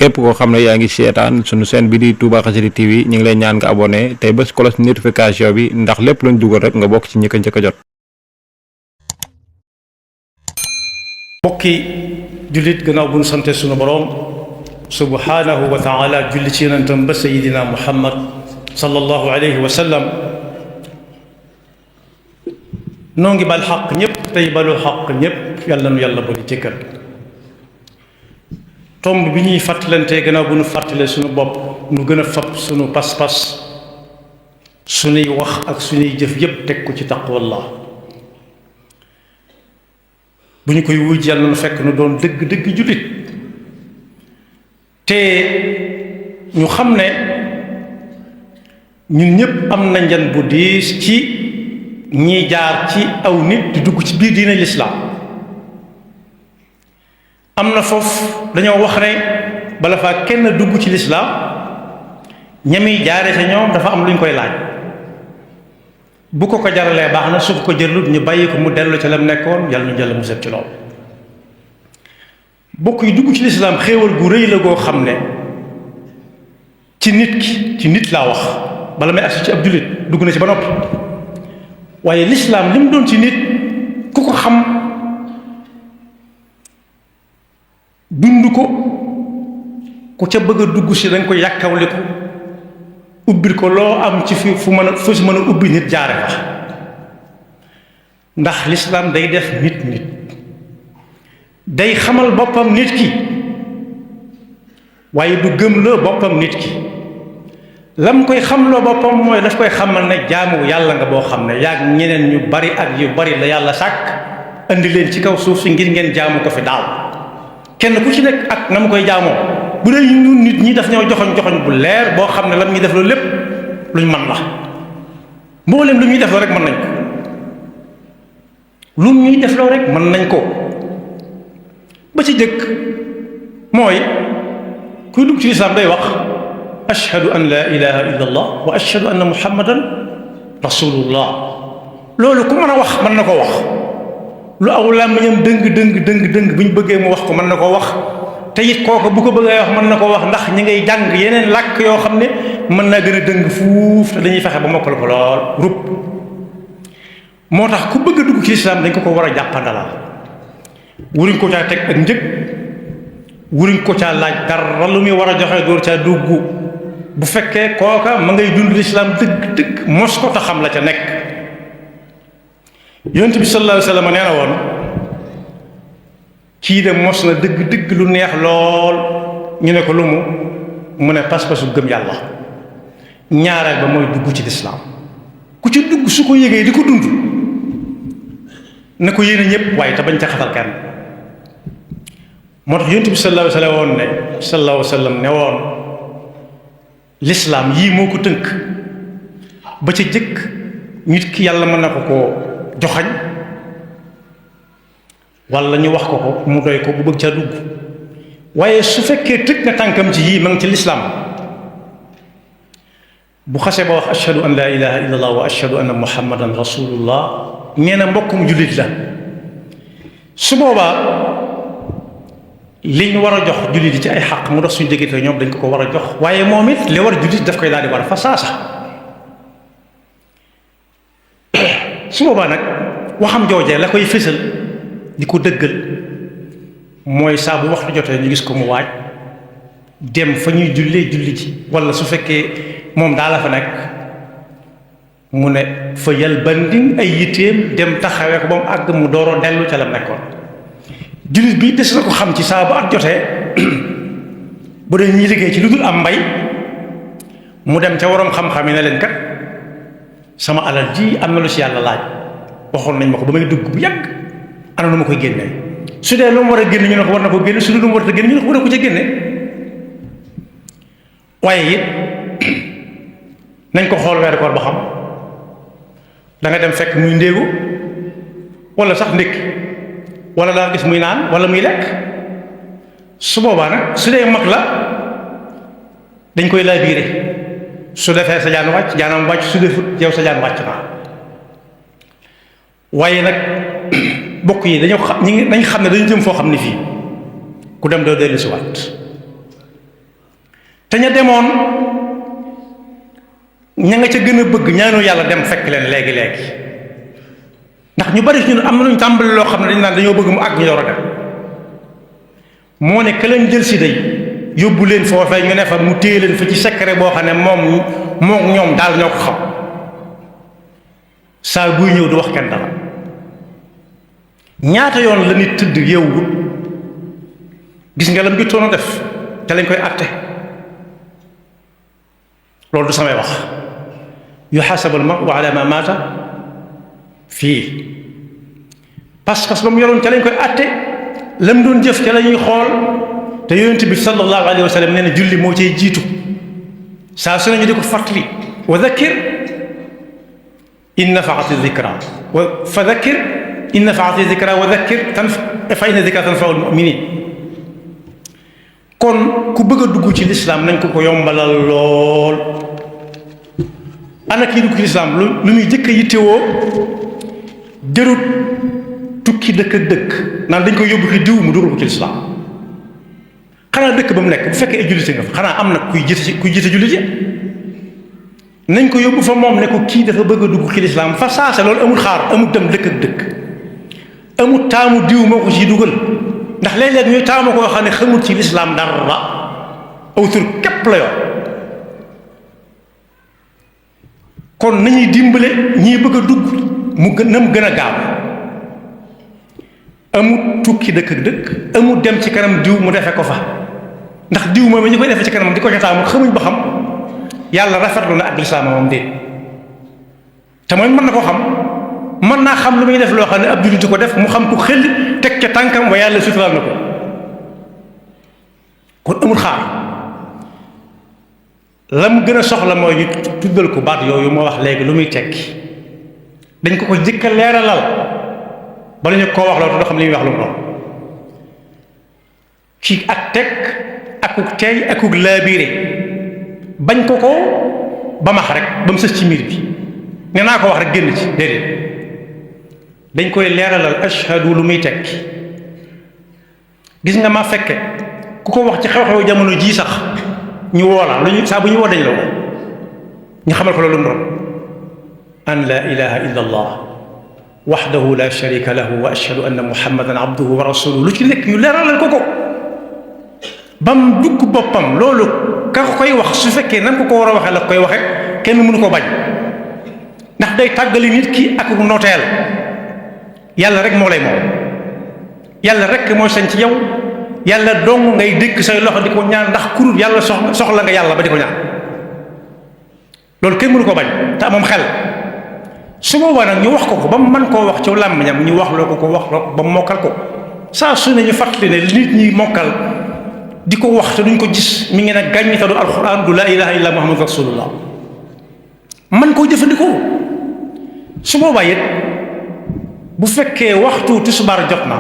képp koo xam ne yaa ngi seetaan sunu chaîne bi di Touba Xassida TV ñu ngi lay ñaan nga abonné tey bés cloche notification bi ndax lépp luñ dugal rek nga bokk ci ñi ko njëkk a jot. mbokki jullit gannaaw bu ñu sante sunu boroom subhanahu wa taala julli ci yonentam ba sayidina muhammad sallallahu alayhi wa sallam noo ngi bal xaq ñëpp tey balu xaq ñëpp yàlla nu yàlla bari jëkkal tomb bi ñuy fàttalante gannaaw bu ñu fàttalee sunu bopp nu gën a fab sunu pas-pas sunuy wax ak sunuy jëf yépp teg ko ci taqwallah bu ñu koy wuj yàlla nu fekk nu doon dëgg-dëgg jullit te ñu xam ne ñun ñëpp am na njan bu diis ci ñiy jaar ci aw nit di dugg ci biir diine lislaam am na foofu dañoo wax ne bala faa kenn dugg ci lislaam ñami jaare sa ñoom dafa am lu ñu koy laaj bu ko jaralee baax na su ko jëlut ñu bàyyi ko mu dellu ca lam nekkoon yàlla ñu jël mu set ci loolu bokk yi dugg ci lislaam xéewal gu rëy la goo xam ne ci nit ki ci nit laa wax bala may agsi ci ab jullit dugg na ci ba noppi waaye lislaam li mu doon ci nit ku ko xam dund ko ku ca bëgg a dugg si dañ ko yàkkawliku ubbil ko loo am ci fu si mën a ubbi nit jaare fa ndax lislaam day def nit day xamal boppam nit ki waaye du gëm la boppam nit ki lam koy xamloo boppam mooy daf koy xamal ne jaamu yàlla nga boo xam ne yaag ñeneen ñu bari ak yu bari la yàlla sàkk andi leen ci kaw suuf si ngir ngeen jaamu ko fi daaw kenn ku ci nekk ak na mu koy jaamoo bu dee ñun nit ñi daf ñoo joxoñ bu leer boo xam ne lam ñuy def loolu lépp luñ man la mboolem lu ñuy def loo rek mën nañ ko lu ñuy def loo rek mën nañ ko ba ci jëkk mooy kuy dugg ci lislaam day wax ashhadu an la ilaha illa allah wa ashhadu anna muhammadan rasulullah loolu ku mën a wax mën na ko wax lu aw làmmiñam dëng bu ñu bëggee mu wax ko mën na ko wax te it kooku bu ko bëggee wax mën na ko wax ndax ñi ngay jàng yeneen làkk yoo xam ne mën naa gën a dëng fuuf te dañuy fexe ba mokkal ko lool rub moo tax ku bëgg a dugg ci lislaam dañ ko war a jàppandalal wuruñ ko caa teg ak njëg wuruñ ko caa laaj dara lu muy war a joxe door caa dugg bu fekkee kooka ma ngay dund lislaam dëgg mos ko te xam la ca nekk yonent bi sallallahu alayhi wa sallam nee na woon kii de mos na dëgg lu neex lool ñu ne ko lu mu ne pas-pasu gëm yàlla ñaareel ba mooy dugg ci lislaam ku ci dugg su ko yëgee di ko dund na ko yéene ñëpp waaye te bañ ca xatal kenn moo tax yonent bi sallallahu alayhi wa sallam ne woon lislaam yii moo ko tënk ba ca jëkk nit ki yàlla mën na ko koo joxañ walla ñu wax ko mu doy ko bu bëgg caa dugg waaye su fekkee tëj na tànkam ci yii ma ngi ci lislaam bu xasee ba wax ashhadu an la ilaha illa allah wa ashhadu anna muhammadan rasulullah nee na mbokkum jullit la su boobaa li ñu war a jox jullit yi ci ay xaq mu dox suñu diggante ñoom dañ ko war a jox waaye moom it li war jullit daf koy daal di war a fa saasa su boobaa nag waxam joojee la koy fësal di ko dëggal mooy saa bu waxtu jotee ñu gis ko mu waaj dem fa ñuy julli ji wala su fekkee moom daa la fa nekk mu ne fa yal banding ay yitteem dem taxawee ko ba mu àgg mu dooroo dellu ca la nekkoon jullit bi des na ko xam ci saa bu at jotee bu dee ñuy liggéey ci lu dul am mbay mu dem ca waroom xam-xam yi ne leen kat sama alal ji am na lu si yàlla laaj waxoon nañ ma ko ba may dugg bu yàgg ana lu ma koy génnee su dee lu mu war a génne ñu ne ko war na ko génne su dee lu mu war a génne ñu ne ko war na ko ca génne waaye it nañ ko xool weeru koor ba xam da nga dem fekk muy ndéegu wala sax ndékki wala daa gis muy naan wala muy lekk su boobaa nag su dee mag la dañ koy laa biire su defee sa jaan wàcc jaanam wàcc su defut yow sa jaan wàcc naa waaye nag bokk yi dañoo xam nañ xam ne dañu jëm foo xam ne fii ku dem doo dellu si waat te ña demoon ña nga ca gën a bëgg ñaanu yàlla dem fekk leen léegi ndax ñu bari ñun am na lu ñu tàmbali loo xam ne dañu naan dañoo bëgg mu àgg ñu door a dem moo ne ka leen jël si day yóbbu leen foofee ñu ne fa mu téye leen fa ci secret boo xam ne moom ñoom daal ñoo ko xam saa buy ñëw du wax kenn dara ñaata yoon la nit tëdd yeewul gis nga lam jottoon a def te lañ koy àtte loolu du samay wax yuxaasabu al-mar'u ala ma maata fii pas-pas ba mu yoroon ca lañ koy àtte lam doon jëf ca la ñuy xool te yonent bi sallallahu alayhi wa sallam nee na julli moo cay jiitu saa su nañu di ko fàttali wa dhakkir in nafaati dhikra fa dhakkir in nafaati dhikra wa dhakkir fa inna dhikra tanfa'u al-mu'minin kon ku bëgg a dugg ci lislaam nañ ko yombalal lool ana kii dugg ci lislaam lu muy jëkk a yittewoo jërut tukki dëkk ak dëkk naan dañ koy yóbbu ki diw mu dugal ko ci lislaam xanaa dëkk ba mu nekk bu fekkee ay jullite nga fa xanaa am na kuy jiite jullit yi nañ ko yóbbu fa moom ne ko kii dafa bëgg a dugg ci lislaam fa saase loolu amul xaar amul dem dëkk ak dëkk amul taamu diw moo ko ci dugal ndax léeg-léeg ñuy taamu koo xam ne xamul ci lislaam dara aw tur képp la yor kon nañuy dimbale ñii bëgg a dugg mu gën a gaaw amul tukki dëkk ak dëkk amul dem ci kanam diw mu defe ko fa ndax diw moom ñu koy defee ci kanam di ko ca taamu xamuñ ba xam yàlla rafetlu na ak lislaam moom déet te mooy mën na ko xam mën naa xam lu muy def loo xam ne ab jullit di ko def mu xam ko xel teg ca tànkam wa yàlla suturaal na ko kon amul xaar la mu gën a soxla mooy ñu tuddal ko baat yooyu moo wax léegi lu muy tekki dañ ko jëkka leeralal bala ñu koo wax loolu te doo xam li muy wax lu mu doon ci ak teg akuk teey akuk laabiire bañ ko ba max rek ba mu sës ci miir bi ne naa ko wax rek génn ci déedéet dañ koy leeralal ashhadu lu muy tekki gis nga ma fekke ku ko wax ci xew-xew jamono jii sax ñu woola lu ñu saa bu ñu woo dañ la woo ñu xamal ko loolu mu doon an la ilaha illa allah waxdahu la sharika lahu wa ashhadu anna muhammadan abduhu wa rasuluhu lu ci nekk ñu leeralal ko bam dugg boppam loolu ka koy wax su fekkee nan ko war a waxee la koy waxe kenn mënu ko bañ ndax day tàggali nit ki ak noteel yàlla rek moo lay moom yàlla rek mooy sañ ci yow yàlla dong ngay dékk say loxo di ko ñaan ndax kurut yàlla soxla nga yàlla ba di ko ñaan loolu kenn mënu ko bañ te amoom xel su boobaa nag ñu wax ko ba mu mën koo wax ci làmmiñam ñu wax loo ko wax loo ba mu mokkal ko saa su ne ñu fàttali ne nit ñi mokkal di ko wax te duñ ko gis mi ngi nag gàññi te du alquran du laa ilaha illa muhammad rasulullah man koo jëfandikoo su boobaa it bu fekkee waxtu tisbaar jot na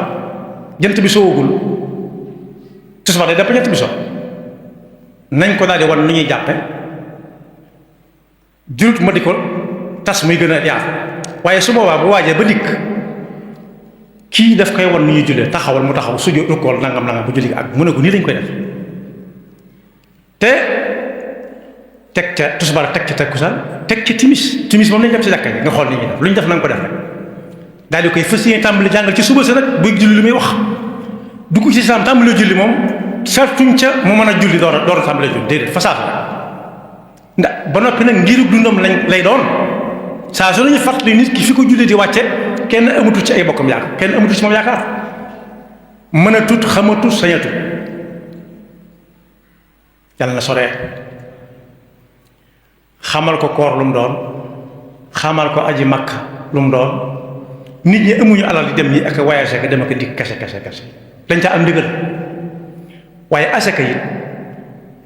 jant bi soowagul tisbaar day dapp jant bi so nañ ko daal di wan nu ñuy jàppe jurut ma di ko tas muy gën a yaatu waaye su boobaa bu waajee ba dikk kii daf koy wan nu ñuy jullee taxawal mu taxaw sujjóot rukkool nangam bu julli ak mu ne ko nii lañ koy def te teg ca tisbaar teg ca takkusaan teg ca timis moom lañ def ci jàkka nga xool nit ñi def lu ñu def na nga ko def rek daal di koy fas yéene tàmbali jàngal ci suba sa nag buy julli lu muy wax dugg ci islam tàmbali julli moom sartuñ ca mu mën a julli door a tàmbali julli déedéet fa saatu ndax ba noppi nag ngirub dundam lay doon saa su nañu fàttali nit ki fi ko julli di wàcce kenn amatu ci ay bokkam yaakaar kenn amatu ci moom yaakaar mën a tut xamatut sañatut yàlla na soree xamal ko koor lu mu doon xamal ko aji makk lu mu doon nit ñi amuñu alal di dem ñi ak voyage ak dem ak dikk kese dañ ca am ndigal waaye asaka yi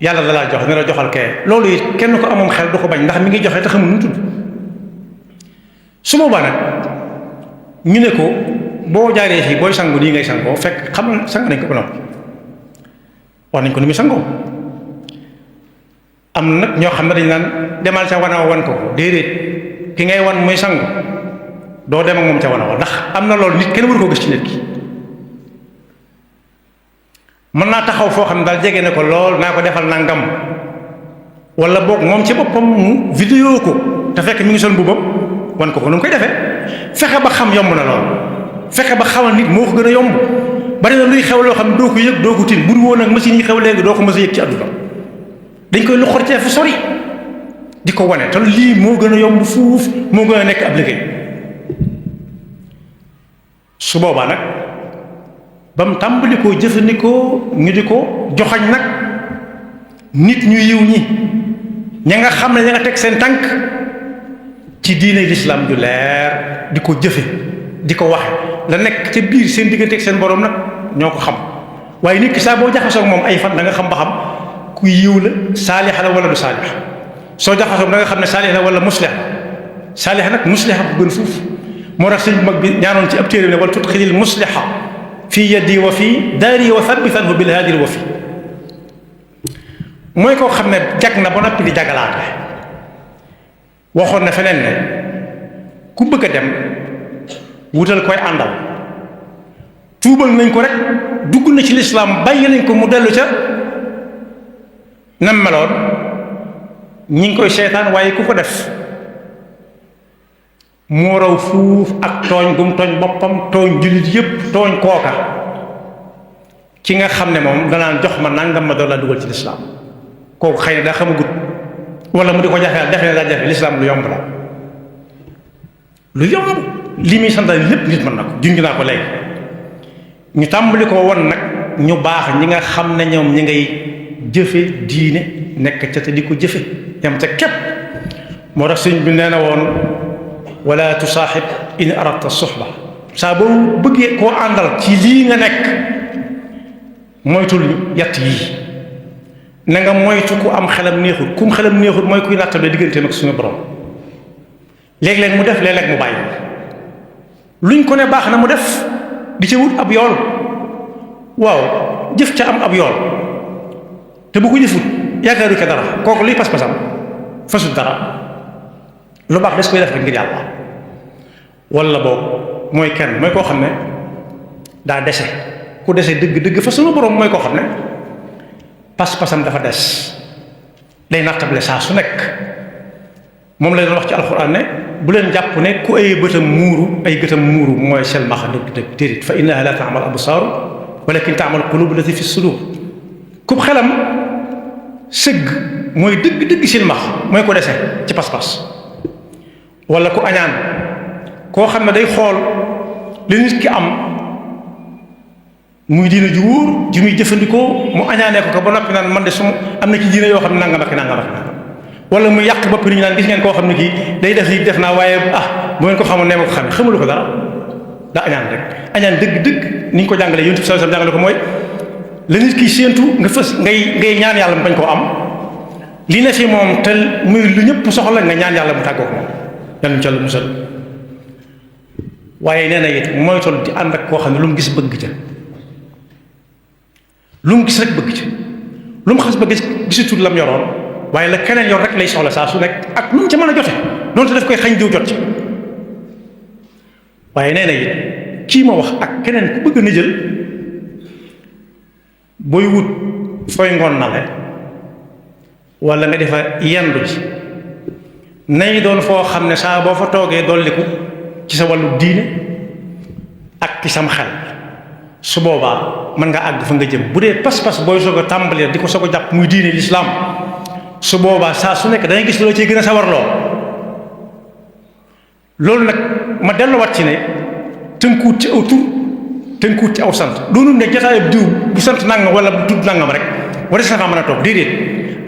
yàlla da laa jox ne la joxal kee loolu it kenn ko amoon xel du ko bañ ndax mi ngi joxe te xamul nu tudd su boobaa nag ñu ne ko boo jaaree fii booy sangu nii ngay sangoo fekk xam sang nañ ko ba noppi wax nañ ko ni muy sangoo am na nag ñoo xam ne dañ naan demal ca wana wan ko déedéet ki ngay wan muy sangu doo dem ak moom ca wana wa ndax am na loolu nit kenn waru ko gis ci nit ki mën naa taxaw foo xam ne daal jege ne ko lool naa ko defal nangam wala boog moom ci boppam mu vidéo ko te fekk mi ngi sol mbubam wan ko nu mu koy defee. fexe ba xam yomb na lool fexe ba xamal nit moo ko gën a yomb. bari na luy xew loo xam doo ko yëg doo ko tin bu dul woon ak machine yi xew léegi doo ko mës a yëg ci àdduna dañ koy loxor ci fu sori di ko wane te lii moo gën a yomb fuuf moo gën a nekk ab liggéey. su boobaa nag ba mu tàmbali koo jëfandikoo ñu di ko joxañ nag nit ñu yiw ñi ña nga xam ne ña nga teg seen tànk ci diine lislaam ju leer di ko jëfe di ko waxe la nekk ca biir seen diggante ak seen borom nag ñoo ko xam waaye nit ki saa boo jaxasoo ak moom ay fan da nga xam ba xam ku yiw la saalix la wala du saalix soo jaxasoo da nga xam ne saalix la wala muslix saalix nag muslixa ko gën fuuf moo tax sëñ bu mag bi ñaanoon ci ab téere ne wala tudxilil muslixa fii yaddi wa fii daari wa thabbitanhu bil haadil wa fii mooy koo xam ne jag na ba noppi di jagalaate waxoon na feneen ne ku bëgg a dem wutal koy àndal tuubal nañ ko rek dugg na ci lislaam bàyyi nañ ko mu dellu ca nam meloon ñi ngi koy seetaan waaye ku ko def moo raw fuuf ak tooñ gum tooñ boppam tooñ jullit yépp tooñ kooka ki nga xam ne moom danaan jox ma nangam ma doon laa dugal ci lislaam kooku xëy na daa xamagut wala mu di ko jafeel defe ne daa jafe lislaam lu yomb la lu yomb li muy santal lépp nit mën na ko junj naa ko léegi ñu tàmbali ko won nag ñu baax ñi nga xam ne ñoom ñi ngay jëfe diine nekk ca te di ko jëfe yam ca képp moo tax sëñ bi nee na woon wala tusaaxib in aradta suxba saa boo bëggee koo àndal ci lii nga nekk moytul yatt yii na nga moytu ku am xelam neexul kum xelam neexul mooy kuy nattable digganteem ak suñu borom léeg-léeg mu def léeg-léeg mu bàyyi luñ ko ne baax na mu def di ca wut ab yool waaw jëf ca am ab yool te bu ko jëfut yaakaaru ca dara kooku luy pas-pasam fasut dara lu baax des koy def rek ngir yàlla wala boobu mooy kenn mooy koo xam ne daa dese ku dese dëgg-dëgg fa sunu borom mooy koo xam ne pas-pasam dafa des day nattable saa su nekk moom la doon wax ci alxuraan ne bu leen jàpp ne ku ay bëtam muuru ay gëtam muuru mooy selmaxa dëgg-dëgg déedéet fa innaha la taamal absaaru walakin taamal qulubu lati fi sudur ku xelam sëgg mooy dëgg-dëgg silmax mooy ko dese ci pas-pas wala ku añaan koo xam ne day xool li nit ki am muy diina ju wóor ji muy jëfandikoo mu añaanee ko ba noppi naan man de su am na ci diina yoo xam ne nangam ak nangam ak nangam wala mu yàq bopp nit ñi naan gis ngeen koo xam ne kii day def lii def naa waaye bu ngeen ko xamoon nee ma ko xamee xamalu ko dara daa añaan rek añaan dëgg-dëgg ni ñu ko jàngalee yonent bi sallallahu alayhi wasallam jàngale ko mooy la nit ki séentu nga fës ngay ñaan yàlla mu bañ koo am li ne fi moom te muy lu ñëpp soxla nga ñaan yàlla mu tàggoo ko moom yàlla ñu ca lu musal waaye nee na it mooy toll di ànd ak koo xam ne lu mu gis bëgg ca lu mu gis rek bëgg ca lu mu xas ba gisatul lam yoroon waaye la keneen yor rek lay soxla saa su nekk ak lu mu ca mën a jote doonte daf koy xañ diw jot ci waaye nee na it kii ma wax ak keneen ku bëgg na jël booy wut fooy ngoon nale wala nga defa yendu ji nay doon foo xam ne saa boo fa toogee dolliku ci sa wàllu diine ak ci sam xel su boobaa mën nga àgg fa nga jëm bu dee pas-pas booy soog a tàmbalee di ko soog a jàpp muy diine lislaam su boobaa saa su nekk dangay gis loo ciy gën a sawarloo loolu nag ma delluwaat ci ne tënkuwut ci aw tur tënkuwut ci aw sant doonul ne jataayub diw bu sant nangam wala bu tudd nangam rek wala si na faa mën a toog déedéet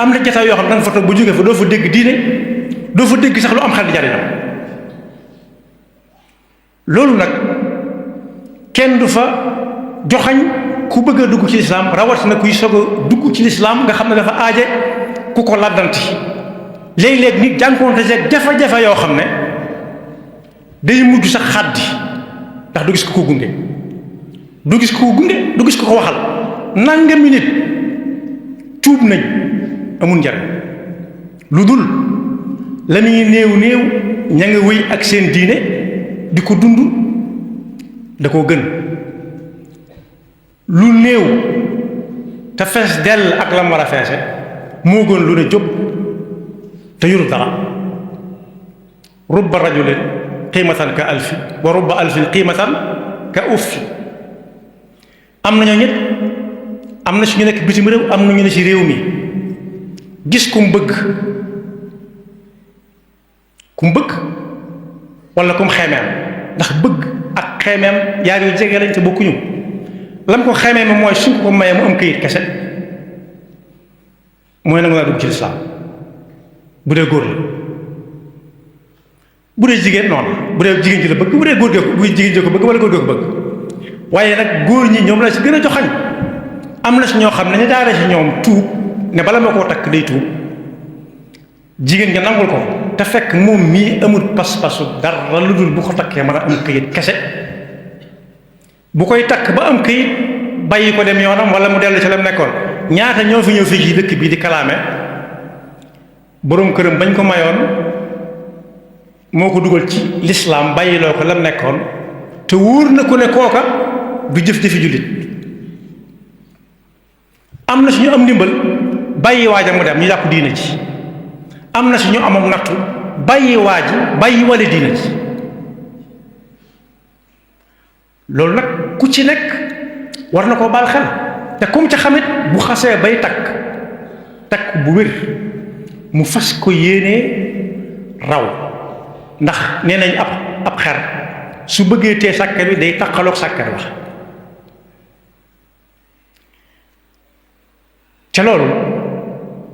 am na jataay yoo xam ne danga fa toog bu jógee fa doo fa dégg diine doo fa dégg sax lu am xel di jariñam loolu nag kenn du fa joxañ ku bëgg a dugg ci lislaam rawatina kuy soog a dugg ci lislaam nga xam ne dafa aaje ku ko laddanti léeg-léeg nit jànkoonte seeg jafe-jafe yoo xam ne day mujj sax xaddi ndax du gis ku ko gunge du gis ku ko gunge du gis ku ko waxal nangami nit tuub nañ amul njariñ lu dul la muy néew néew ña nga wéy ak seen diine di ko dund da koo gën lu néew te fees dell ak lam war a feese moo gën lu ne jóg te yorul dara. rubba rajulin qiimatan ka alfi wa rubba alfin qiimatan ka uffi. am na ñoo ñett am na si ñu nekk bitim réew am na ñu ne si réew mi gis ku mu bëgg wala ku mu xeemeem, ndax bëgg ak xeemeem yaar yu jege lañ te bokkuñu. lam ko xeemeem mooy suñ ko mayee mu am këyit kese mooy nangu naa dugg ci lislaam bu dee góor la. bu dee jigéen noonu bu dee jigéen ji la bëgg bu dee góor bu jigéen ji ko bëgg wala góor ko bëgg. waaye nag góor ñi ñoom la ci gën a joxañ. am na si ñoo xam ne ñu daara si ñoom tuub ne bala ma koo takk day tuub jigéen nga nangul ko te fekk moom mii amul pas-pasu dara lu dul bu ko takkee mën a am këyit kese. bu koy takk ba am këyit bàyyi ko dem yoonam wala mu dellu ci la mu nekkoon. ñaata ñoo fi ñëw fii ci dëkk bii di kalaame boroom këram bañ ko mayoon moo ko dugal ci lislaam bàyyiloo ko la mu nekkoon te wóor na ku ne kooka du jëf-jëfi jullit. am na si ñu am ndimbal bàyyi waaja mu dem ñu jàpp diina ci. am na si ñu amam nattu bàyyi waaji bàyyi wale diina ci. loolu nag ku ci nekk war na koo baal xel te comme ca xamit bu xasee bay takk bu wér mu fas ko yéenee raw, ndax nee nañ ab xer su bëggee tee sàkket bi day taqaloog sàkket wax. ca loolu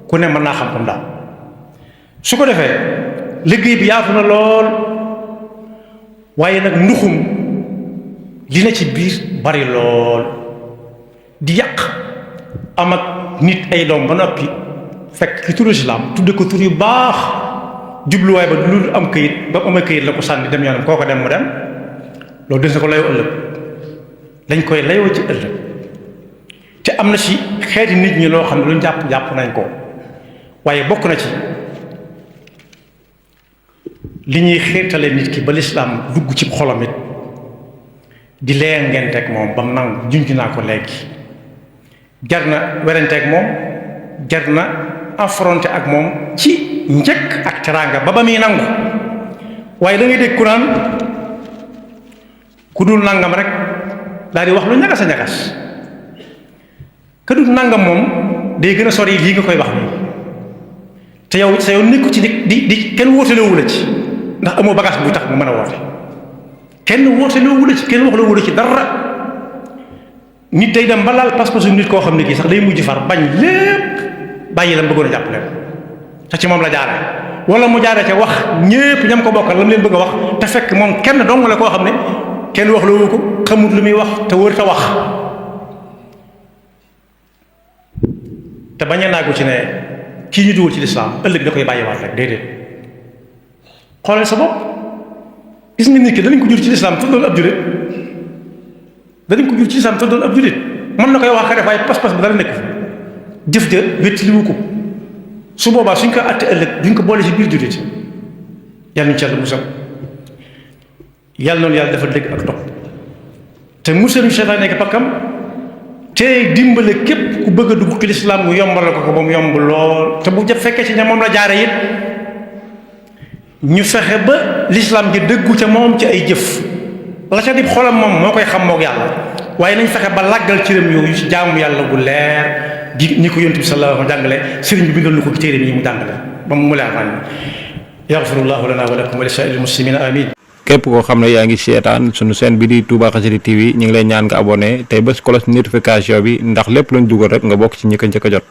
ku ne mën naa xam ko ndaw su ko defee liggéey bi yaatu na lool waaye nag nduxum li na ci biir bari lool di yàq am ak nit ay doom ba noppi fekk ki turu islaam tudde ko tur yu baax jubluwaay ba lu am këyit ba amee këyit la ko sànni dem yoonam kooko dem mu dem. loolu des na ko layoo ëllëg lañ koy layoo ci ëllëg te am na ci xeeti nit ñi loo xam ne lu jàpp nañ ko waaye bokk na ci li ñuy xiirtale nit ki ba lislaam dugg ci xolam it di leen ngenteeg moom ba mu nangu junj naa ko léegi. jar na werenteeg moom jar na affronté ak moom ci njëkk ak teraanga ba muy nangu. waaye da ngay dégg ku naan ku dul nangam rek daal di wax lu ñagas a ñagas ka dul nangam moom day gën a sori lii nga koy wax nii te yow sa yow nekku ci di kenn wóoteloowu la ci ndax amoo bagage bu tax mu mën a woote. kenn wooteloowu la ci kenn waxloowu la ci dara. nit day dem ba laal pas-pasu nit koo xam ne kii sax day mujj far bañ lépp bàyyi la mu bëggoon a jàpp leen te ci moom la jaaree wala mu jaaree ca wax ñépp ñam ko bokkal la mu leen bëgg a wax te fekk moom kenn dong la koo xam ne kenn wax loowu ko xamut lu muy wax te wër te wax. te bañee naa ko ci ne kii ñu dugal ci lislaam ëllëg da koy bàyyiwaat rek déedéet. xoolal sa bopp gis nga nit ki danañ ko jur ci lislaam te doon ab jullit danañ ko jur ci lislaam te doon ab jullit mën na koy wax ka def waaye pas-pas bi dara nekk fi jëf ja wéttiliwu ko su boobaa suñ ko àtte ëllëg duñ ko boole ci biir jullit yàlla ñu ci yàlla musal yàlla noonu yàlla dafa dégg ak topp te musal ñu seytaan nekk pakkam te dimbale képp ku bëgg a dugg ci lislaam mu yombal ko ba mu yomb lool te bu jëf fekkee ci ña moom la jaare it ñu fexe ba lislaam ji dëggu ca moom ci ay jëf la ca dib xolam moom moo koy xam mook yàlla waaye nañ fexe ba làggal cëram yooyu ci jaamu yàlla gu leer di ñi ko yonent bi sallallahu alayhi wa sallam jàngale sëriñ bi bindal na ko ci téere bi mu jàngale ba mu leer nañ yaxfirullahu lana wa lakum wa li saa'iril muslimina amin. képp koo xam ne yaa ngi seetaan sunu chaîne bi di Touba Xassida TV ñu ngi lay ñaan nga abonné tey bés cloche notification bi ndax lépp luñ dugal rek nga bokk ci ñi ko njëkk a jot.